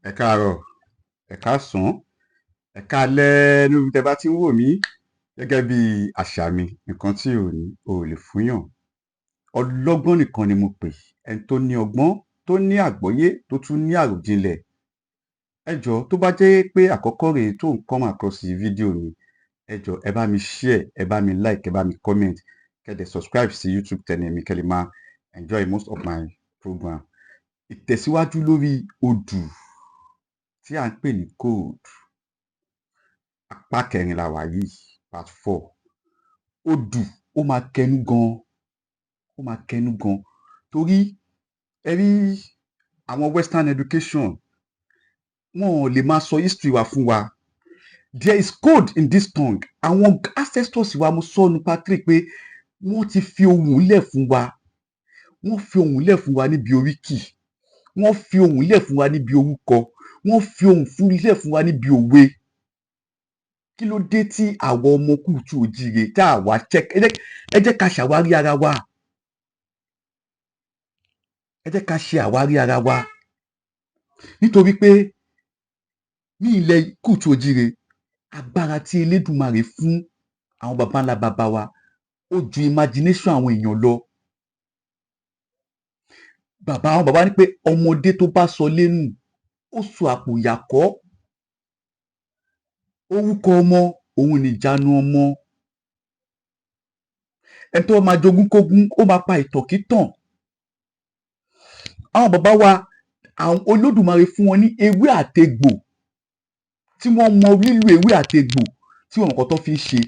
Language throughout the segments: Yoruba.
Ẹ káàárọ̀, ẹ káàsán, ẹ káalẹ́ níbi tẹ́ bá ti ń wò mí. Gẹ́gẹ́ bí àṣà mi, nǹkan tí ò ní o ò lè fúnyàn. Ọlọ́gbọ́n nìkan ni mo pè, ẹni tó ní ọgbọ́n, tó ní àgbọ́yé, tó tún ní àròjinlẹ̀. Ẹ jọ̀ọ́, tó bá jẹ́ pé àkọ́kọ́ rèé tó ń come across fídíò mi, ẹ jọ̀ọ́, ẹ bá mi share, ẹ bá mi like, ẹ bá mi comment, kẹ́ dẹ̀ subscribe sí YouTube channel mi, kẹ́ lè máa enjoy most of my program. Ìtẹ̀síwájú lórí odù tí à ń pè ní code, apá kẹrin la wà yìí, part four. Odù ó máa kẹnu gan, ó máa kẹnu gan, torí ẹ rí àwọn western education, wọn ò lè máa sọ history wa fún wa. There is code in this tongue. Àwọn ancestors wa, mo sọ ní part three pé wọ́n ti fi ohùn lẹ̀ fún wa. Wọ́n fi ohùn lẹ̀ fún wa níbi oríkì, wọ́n fi ohùn lẹ̀ fún wa níbi orúkọ, wọ́n fi ohùn lẹ̀ fún wa níbi òwe. Kí ló dé tí àwọn ọmọ káàárọ̀ oòjíire tá a wá check? Ẹ jẹ́ ká ṣàwárí ara wa, ẹ jẹ́ ká ṣe àwárí ara wa, nítorí pé ní ilẹ̀ káàárọ̀ oòjíire, agbára tí Elédùmarè fún àwọn baba ńlá baba wa, ó ju imagination àwọn èèyàn lọ. Bàbá, àwọn bàbá ní pé ọmọdé tó bá sọ lẹ́nu, ó sọ àpò ìyàkọ́. Orúkọ ọmọ òun nìjánu ọmọ. Ẹni tó bá máa jogún kógún, ó máa pa ìtànkítàn. Àwọn bàbá wa, àwọn Olódùmarè fún wọn ní ewé àtegbò, tí wọ́n mọ lílo ewé àtegbò, tí wọ́n mọ nǹkan tó fi ń ṣe.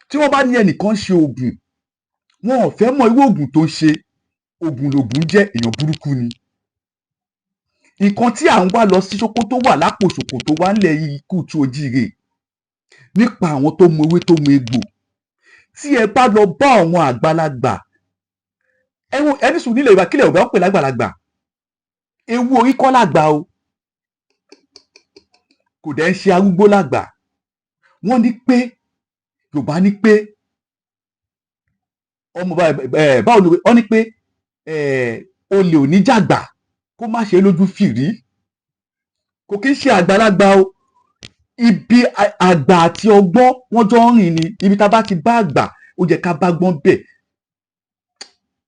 Tí wọ́n bá ní ẹnìkan ṣe oògùn, wọn ò fẹ́ mọ irú oògùn tó ń ṣe. Oògùn lògùn jẹ́, èèyàn burúkú ni. Nǹkan tí à ń wá lọ sí Sókótó wà lápò ṣòkòtò wa ńlẹ̀ káàárọ̀ oòjíire, nípa àwọn tó mọ ewé, tó mọ egbò. Tí ẹ bá lọ bá àwọn àgbàlagbà, ẹ wo ẹni sùn nílẹ̀ Yorùbá, kílẹ̀ Yorùbá ń pè lágbàlagbà? Ewu orí kọ́ làgbà o, kò dẹ̀ ń ṣe arúgbó làgbà. Wọ́n ní pé Yorùbá ní pé ọmọ ẹ báwo ni wọ́n ní pé olè ò ní jàgbà kó má ṣe lójú fìrí. Kò kí ń ṣe àgbàlagbà o. Ibi àgbà àti ọgbọ́n, wọ́n jọ ń rìn ni. Ibi tá a bá ti bá àgbà, ó jẹ́ ká bá gbọ́n bẹ̀.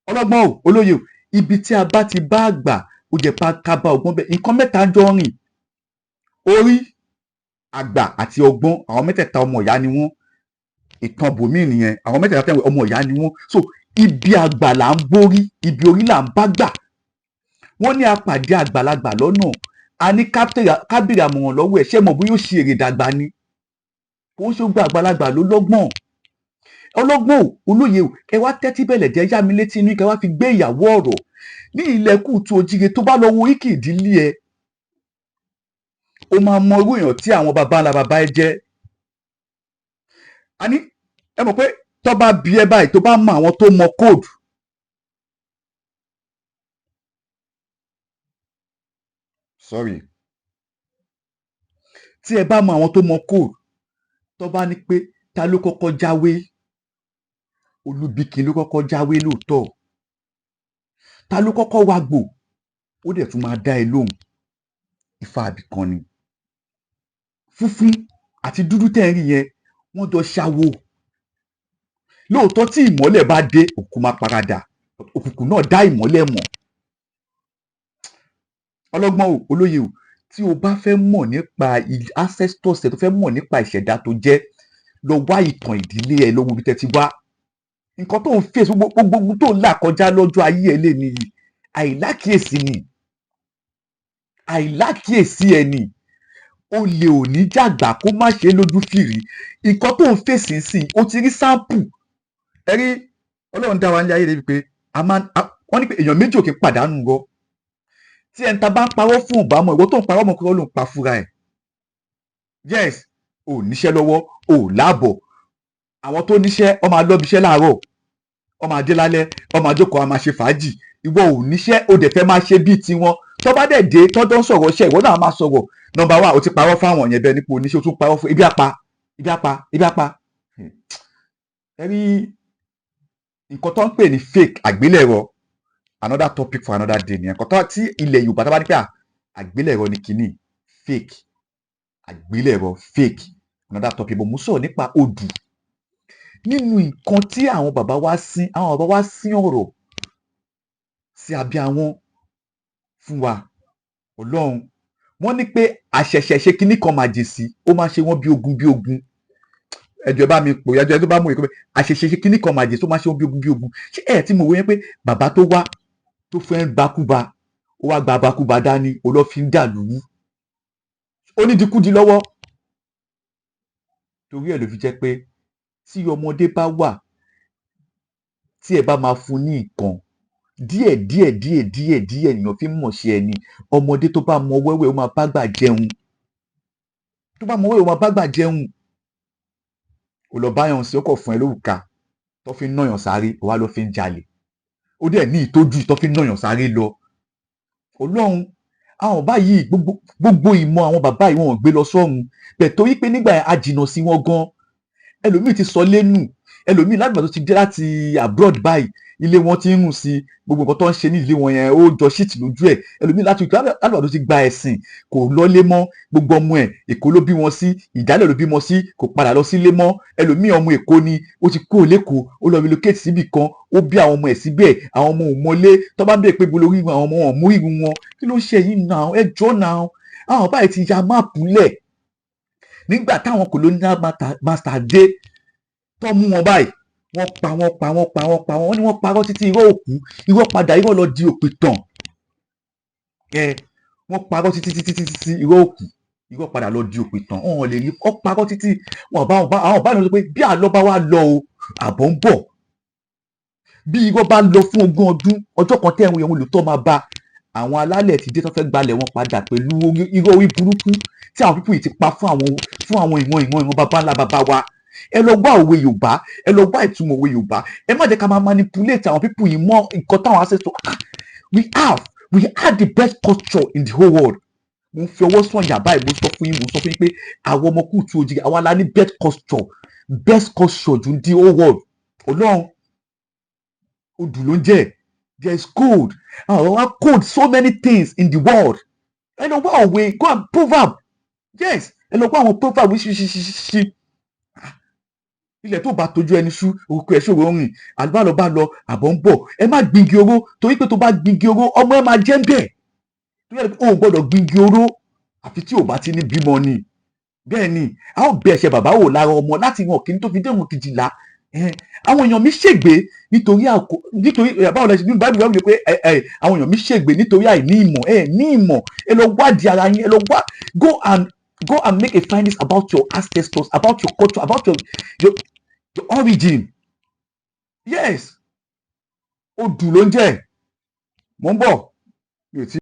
Ọlọ́gbọ́n o, olóye o, ibi tí a bá ti bá àgbà, ó jẹ́ ká bá ọgbọ́n bẹ̀. Nǹkan mẹ́ta jọ ń rìn: orí, àgbà àti ọgbọ́n. Àwọn mẹ́tẹ̀ẹ̀ta, ọmọ ìyá ni wọ́n. Ìtàn bòmíì nìyẹn. Àwọn mẹ́tẹ̀ẹ̀ta tẹ̀wé, ọmọ ìyá ni wọ́n. So ibi àgbà là ń borí, ibi orí là ń bá gbà. Wọ́n ní apàdé àgbàlagbà lọ́nà, a ní kábìrì àmọ̀ràn lọ́wọ́ ẹ̀. Ṣé mọ̀ bóyá ó ṣe èrè dàgbà ni? Kò ń ṣe gbogbo àgbàlagbà ló lọ́gbọ́n. Ọlọ́gbọ́n o, olóye o, ẹ wá tẹ́tí bẹ̀lẹ̀ jẹ́, yá mi létí inú, kẹ wá fi gbé ìyàwó ọ̀rọ̀ ní ilẹ̀ káàárọ̀ oòjíire. Tó bá lọ wo oríkì ìdílé ẹ, ó máa mọ irú èèyàn tí àwọn baba ńlá baba ẹ jẹ́. Àní ẹ mọ̀ pé tó bá bí ẹ báyìí, tó bá mọ àwọn tó mọ code, sorry, tí ẹ bá mọ àwọn tó mọ code, tó bá ní pé ta ló kọ́kọ́ jáwé? Olúbíkin ló kọ́kọ́ jáwé lóòótọ́. Ta ló kọ́kọ́ wàgbò? Ó dẹ̀ tún máa dá ẹ lóhùn, Ifá àbìkan ni. Funfun àti dúdú tẹ́ ń rí yẹn, wọ́n jọ ṣàwò lóòótọ́. Tí ìmọ́lẹ̀ bá dé, òkú máa paradà. Òkùnkùn náà dá ìmọ́lẹ̀ mọ̀. Ọlọ́gbọ́n o, olóye o, tí o bá fẹ́ mọ̀ nípa ancestors ẹ, tó fẹ́ mọ̀ nípa ìṣẹ̀dá tó jẹ́, lọ wá ìtàn ìdílé ẹ, lọ wo ibi tẹ́ ti wá. Nǹkan tó ń fèsì, gbogbo gbogbo tó ń là kọjá lọ́jọ́ ayé ẹ lé nìyí, àìlákìyèsí ni, àìlákìyèsí ẹ ni. Olè ò ní jàgbá kó má ṣe é lójú fìrí. Nǹkan tó ń fèsì sí, o ti rí sample ẹ rí. Ọlọ́run dá wa ní ayé débi pé a máa wọ́n ní pé èèyàn méjì ò kí ń pàdánù rọ. Tí ẹni tá bá ń parọ́ fún ọ̀bámọ̀, ìwọ tó ń parọ́ mọ̀ kúrọ́ ló ń pa fúnra ẹ̀. Yes, ò níṣẹ́ lọ́wọ́, ò láàbọ̀. Àwọn tó níṣẹ́, ó máa lọ́bi iṣẹ́ láàárọ̀, ó máa dé lálẹ́, ó máa jókòó, á máa ṣe fàájì. Ìwọ ò níṣẹ́, o dẹ̀ fẹ́ máa ṣe bíi tiwọn. Tó bá dẹ̀ dé, tọ́jọ́ ń sọ̀rọ̀ iṣẹ́, ìwọ náà máa sọ̀rọ̀. Number one, o ti parọ́ fáwọn yẹn bẹ́ẹ̀ nípò oníṣẹ́, o tún parọ́ fún ibi àpá, ibi àpá, ibi àpá. Ẹ rí nǹkan tó ń pè ní fake àgbélẹ̀rọ. Another topic for another day nìyẹn. Kọ́tọ́ tí ilẹ̀ Yorùbá tá bá ní pé àgbélẹ̀rọ ni kínní fake, àgbélẹ̀rọ fake, another topic. But mo sọ̀rọ̀ nípa odù. Nínú nǹkan tí àwọn bàbá wa sín, àwọn bàbá wa sín ọ̀rọ̀ sí abẹ́ àwọn fún wa. Ọlọ́run, wọ́n ní pé àṣẹ̀ṣẹ̀ ṣe kinní kan màjèsí, ó máa ṣe wọ́n bí ogun bí ogun. Ẹjọ́, ẹ bá mi pò ẹjọ́, ẹ tó bá mú ìkọ́ pé àṣẹ̀ṣẹ̀ ṣe kinní kan màjèsí, ó máa ṣe wọ́n bí ogun bí ogun. Ṣé ẹ tí mo wò yẹn pé bàbá tó wá tó fẹ́ gbakúba, ó wá gba bakúba dání, ó lọ́ fi ń dà lúwú, ó ní dikúdi lọ́wọ́. Torí ẹ̀ ló fi jẹ́ pé tí ọmọdé bá wà, tí ẹ bá máa fún ní nǹkan díẹ̀ díẹ̀ díẹ̀ díẹ̀ díẹ̀, ènìyàn fi ń mọ̀ ṣe ẹni. Ọmọdé tó bá mọ wẹ́wẹ́, ó máa bá gbà jẹun. Tó bá mọ wẹ́wẹ́, ó máa bá gbà jẹun. Ó lọ báyọ̀ sí, ó kọ̀ fún ẹ lórúkà tó fi ń nàyàn sáré, ó wá lọ fi ń jalè. Ó dẹ̀ ní ìtójú tó fi ń nàyàn sáré lọ. Ọlọ́run, àwọn báyìí, gbogbo gbogbo ìmọ̀ àwọn bàbá yìí, wọn ò gbé lọ sọ́run bẹ̀, torí pé nígbà yẹn a jìnnà sí wọn gan. Ẹlòmíì ti sọ lẹ́nu, ẹlòmíì lágbà tó ti dé láti abroad báyìí, ilé wọn ti ń rùn sí. Gbogbo nǹkan tó ń ṣe ní ilé wọn yẹn, ó jọ shit lójú ẹ̀. Ẹlòmíì láti tó ti gba ẹ̀sìn, kò lọ́lé mọ́. Gbogbo ọmọ ẹ̀, Èkó ló bí wọn sí, Ìdálẹ̀ ló bí wọn sí, kò padà lọ sílé mọ́. Ẹlòmíì, ọmọ Èkó ni, ó ti kúrò lẹ́kọ̀ọ́, ó lọ relocate síbì kan, ó bí àwọn ọmọ ẹ̀ síbẹ̀. Àwọn ọmọ ò mọlé. Tó bá ń bèèrè pé ibo lórí àwọn ọmọ wọn, mú ìrù wọn. Kí ló ń ṣe yìí náà? Ẹ jọ́ náà, àwọn báyìí ti ya map lẹ̀ nígbà táwọn colonial master dé, tó mú wọn báyìí, wọ́n pa wọ́n, pa wọ́n, pa wọ́n, pa wọ́n. Wọ́n ní wọ́n parọ́ títí, irọ́ òkú, irọ́ padà, irọ́ lọ di òpìtàn. Ẹ wọ́n parọ́ títí títí títí tí irọ́ òkú, irọ́ padà lọ di òpìtàn. Wọn ò lè rí ọ parọ́ títí. Wọn bá àwọn bá ní sọ pé bí àlọ́ bá wà lọ o, àbọ̀ ń bọ̀. Bí irọ́ bá lọ fún 20 ọdún, ọjọ́ kan tẹ́ ẹ̀wọ̀n olùtọ́ máa bá. Àwọn alálẹ̀ ti dé tó fẹ́ gbalẹ̀ wọn padà pẹ̀lú irọ́ orí burúkú tí àwọn people yìí ti pa fún àwọn ìran ìran ìran baba ńlá baba wa. Ẹ lọ wá òwe Yorùbá, ẹ lọ wá ìtumọ̀ òwe Yorùbá. Ẹ má jẹ́ ká máa manipulate àwọn people yìí mọ́ nǹkan táwọn ancestors. Ah, we have the best culture in the whole world. Mo ń fi ọwọ́ sọ̀yà báyìí, mo sọ fún yín, mo sọ fún yín pé àwọn ọmọ kùtù òjìrì, àwa la ní best culture, best culture jù the whole world. Ọlọ́run, odù ló ń jẹ́. There is code. Àwọn wa code so many things in the world. Ẹ lọ wá òwe, go and proverb. Yes, ẹ lọ wá àwọn proverb ṣíṣíṣíṣí. Ilẹ̀ tó bá tójú ẹni ṣú, orúkọ ẹ̀ ṣòro rìn. Àlùbálọ̀ bá lọ, àbọ̀ ń bọ̀. Ẹ má gbingi oró, torí pé tó bá gbingi oró, ọmọ ẹ máa jẹ́ ń bẹ̀. Torí ẹ ò gbọ́dọ̀ gbingi oró, àfi tí ò bá ti ní bímọ ni. Bẹ́ẹ̀ ni a ó bẹ ẹ̀ṣẹ̀ bàbá wò lára ọmọ láti ìwọ̀n kìíní tó fi dé ìwọ̀n 12. Àwọn èèyàn mi ṣègbè nítorí àkó nítorí báwo la ṣe nínú Báyìí wọ́n pé àwọn èèyàn mi ṣègbè nítorí àìní ìmọ̀. Ẹ ní ìmọ̀, ẹ lọ wádìí ara yín. Ẹ lọ wá, go and make a findings about your ancestors, about your culture, about your origin. Yes, odù ló ń jẹ́. Mò ń bọ̀, mi ò tí.